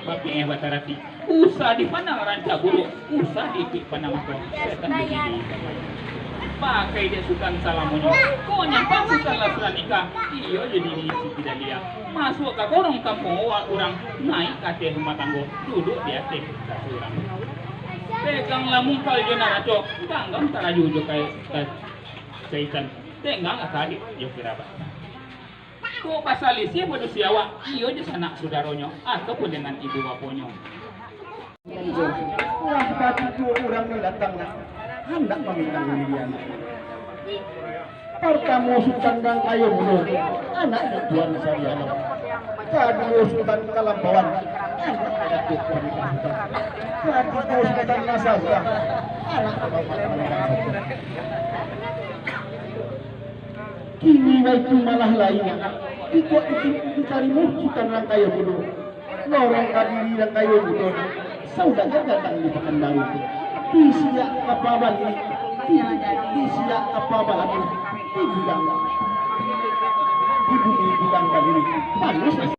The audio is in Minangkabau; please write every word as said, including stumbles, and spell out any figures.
Bapingeh bataratik, usah dipandang rancak buruak, usah diiduik pandang mato, setan bagigi. Pakai dek Sutan salamonyo, kok nyampan Sutan lah sudah nikah, iyo jo diri Siti Daliah. Masuak ka gorong kampuang awak urang, naik ka ateh rumah tanggo, duduak di ateh kasur urang. Peganglah mungkal jo naraco, ganggam tarajo jo ka-, ka-, kaitan, tenggang ka adik jo kirabat. Kok basalisiah padusi awak, iyo jo sanak sudaronyo, ataupun dengan ibu baponyo. Lah batigo urang nan datang, handak maminang diri anak. Partamo Sutan Rangkayo Mudo, anak jo Tuan Sarialam. Kaduo Sutan Kalampauan, anak Datuak Panitah Sutan. Katigo Sutan Nasarullah, anak Bapak Panitah Sutan. Kini baitu malah lain, iko itu ditarimo Sutan Rangkayo Mudo. Lorong ka diri Rangkayo Mudo, saudagar datang di Pakanbaru. Di siak kapa balirik, di, di siak kapa balapeh, di gudang, di bumi gudang balirik. Panas.